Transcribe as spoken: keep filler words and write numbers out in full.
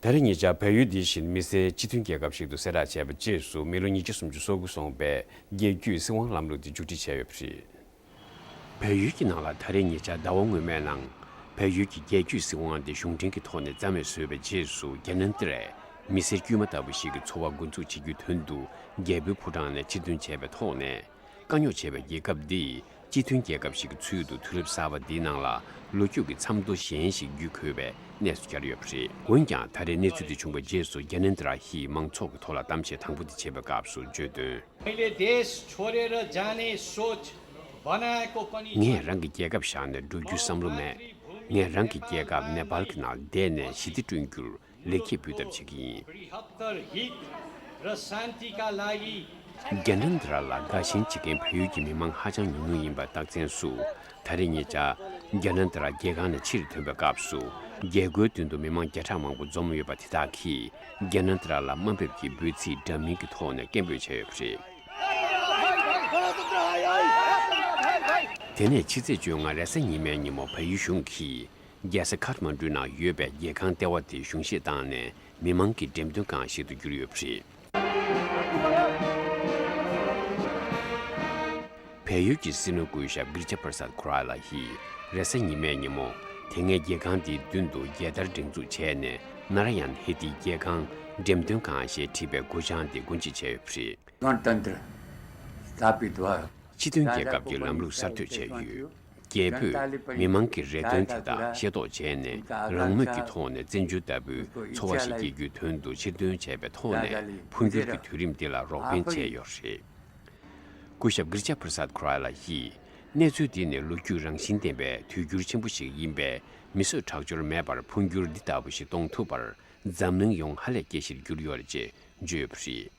ད་རེས་ཉེ་ཆར་བལ་ཡུལ་འདི་བཞིན་མི་སེར་སྤྱི་མཐུན་རྒྱལ་ཁབ་ཞིག་ཏུ་གསལ་བསྒྲགས་བྱས་པའི་རྗེས་སུ་མི་ལོ་ཉིས་བརྒྱ་སུམ་ཅུ་སོ་དགུ་སོང་བའི་རྒྱལ་རྒྱུད་སྲིད་དབང་ལམ་ལུགས་འདི་མཇུག་སྒྲིལ་བྱས་ཡོད་པ་རེད། བལ་ཡུལ་གྱི་ནང་ལ་ད་རེས་ཉེ་ཆར་ཟླ་བ་སྔོན་མའི་ནང་། བལ་ཡུལ་གྱི་རྒྱལ་རྒྱུད་སྲིད་དབང་དེ་གཞུང་འབྲེལ་གྱི་ཐོག་ནས་རྩ་མེད་བཟོས་པའི་རྗེས་སུ། རྒྱ་ནན་ཏི་རས་མི་སེར་དཀྱུས་མ་ལྟ་བུ་ཞིག་གི་འཚོ་བ་འགོ་འཛུགས་བྱེད་རྒྱུའི་དོན་དུ། རྒྱལ་པོའི་ཕོ་བྲང་ནས་ཕྱིར་འདོན་བྱས་པའི་ཐོག་ནས། དཀའ་རྙོག་ཆེ་བའི་རྒྱལ་ཁབ་འདི་སྤྱི་མཐུན་རྒྱལ་ཁབ་ཞིག་གི་ཚུལ་དུ་དུས་རབས་གསར་པ་འདིའི་ནང་ལ་ལོ་རྒྱུས་ཀྱི་མཚམས་ཐོ་གཞན་ཞིག་བརྒྱུད་འཁོད་པའི་གནས་སུ་གྱར་ཡོད་པ་རེད། འོན་ཀྱང་། ད་རེས་གནས་ཚུལ་འདི་བྱུང་བའི་རྗེས་སུ། རྒྱ་ནན་ཏི་ར་ཧིས་མང་ཚོགས་ཀྱི་ཐོག་ལ་གཏམ་བཤད་དང་པོ་དེ་བྱས་པའི་སྐབས་སུ་བརྗོད་དོན། मैले देश छोडेर जाने सोच बनाएको पनि ངས་རང་གི་རྒྱལ་ཁབ་བཞག་ནས་འགྲོ་རྒྱུའི་བསམ་བློ་མེད། ངས་རང་གི་རྒྱལ་ཁབ་ནེ་པཱལ་གྱི་ནང་བསྡད་ནས་ཞི་བདེ་བསྐྲུན་རྒྱུར་ལེགས་སྐྱེས་འབུལ་ཐབས་བྱེད་ཀྱི་ཡིན། बृहत्तर हित र शान्तिका लागि རྒྱ་ནན་ཏི་ར་ལ་དགའ་ཞེན་བྱེད་མཁན་བལ་ཡུལ་གྱི་མི་མང་ཧ་ཅང་ཉུང་ཉུང་ཡིན་པ་རྟགས་མཚན་སུ། ད་རེས་ཉེ་ཆར་རྒྱ་ནན་ཏི་ར་རྒྱལ་ཁང་ནས་ཕྱིར་ཐོན་པའི་སྐབས་སུ། རྒྱལ་སྒོའི་མདུན་དུ་མི་མང་བརྒྱ་ཕྲག་མང་པོ་འཛོམས་ཡོད་པ་དེ་དག་གིས་རྒྱ་ནན་ཏི་ར་ལ་དམའ་འབེབས་ཀྱི་འབོད་ཚིག་འདྲ་མིན་གྱི་ཐོག་ནས་སྐད་འབོད་བྱས་ཡོད་པ་རེད། དེ་ནས་ཕྱི་ཚེས་བཅོ་ལྔ་རེས་གཟའ་ཉི་མའི་ཉིན་མོ་བལ་ཡུལ་གཞུང་གིས། རྒྱལ་ས་ཁཱཐ་མན་ཌུའི་ནང་ཡོད་པའི་རྒྱལ་ཁང་ལྟེ་བ་དེ་གཞུང་བཞེས་བཏང་ནས་མི་མང་གི་འགྲེམས་སྟོན་ཁང་ཞིག་ཏུ་བསྒྱུར་ཡོད་པ་རེད། བལ་ཡུལ་གྱི་སྲིད་བློན་སྐུ་ཞབས་གིར་ཇ་པར་སཱད་ཁུ་ར་ལ་ཧི་རེས་གཟའ་ཉི་མའི་ཉིན་མོ། དེ་སྔའི་རྒྱལ་ཁང་དེའི་མདུན་དུ་རྒྱལ་དར་སྒྲེང་འཛུགས་བྱས་ནས་ནཱ་ར་ཡན་ཧེ་ཏི་རྒྱལ་ཁང་འགྲེམས་སྟོན་ཁང་ཞེས་བྲིས་པའི་སྒོ་བྱང་དེ་སྒོ་འབྱེད་བྱས་ཡོད་པ་རེད། गणतन्त्र स्थापित भयो। སྤྱི་མཐུན་རྒྱལ་ཁབ་ཀྱི་ལམ་ལུགས་གསར་གཏོད་བྱས་ཡོད། རྒྱལ་པོས་མི་མང་གི་རེ་འདུན་དེ་དག་ཤེས་རྟོགས་བྱས་ནས། རང་མོས་ཀྱི་ཐོག་ནས་བཙན་བྱོལ་ལྟ་བུའི་འཚོ་བ་ཞིག་སྐྱེལ་རྒྱུའི་དོན་དུ་ཕྱིར་འདོན་བྱས་པའི་ཐོག་ནས། འཕོ་འགྱུར་གྱི་དུས་རིམ་འདི་ལ་རོགས་ཕན་བྱས་ཡོད་རེད། སྐུ་ཞབས་གིར་ཇ་པར་སཱད་ཁུ་ར་ལ་ཧི་གནས་ཚུལ་འདི་ནི་ལོ་རྒྱུས་རང་བཞིན་ལྡན་པའི་དུས་འགྱུར་ཆེན་པོ་ཞིག་ཡིན་པས། མི་གསོད་ཁྲག་སྦྱོར་མེད་པར་འཕོ་འགྱུར་འདི་ལྟ་བུ་ཞིག་གཏོང་ཐུབ་པར་འཛམ་གླིང་ཡོངས་ཧ་ལས་དགྱེས་གཞིར་གྱུར་ཡོད་རེད་ཅེས་བརྗོད་ཡོད་པ་རེད།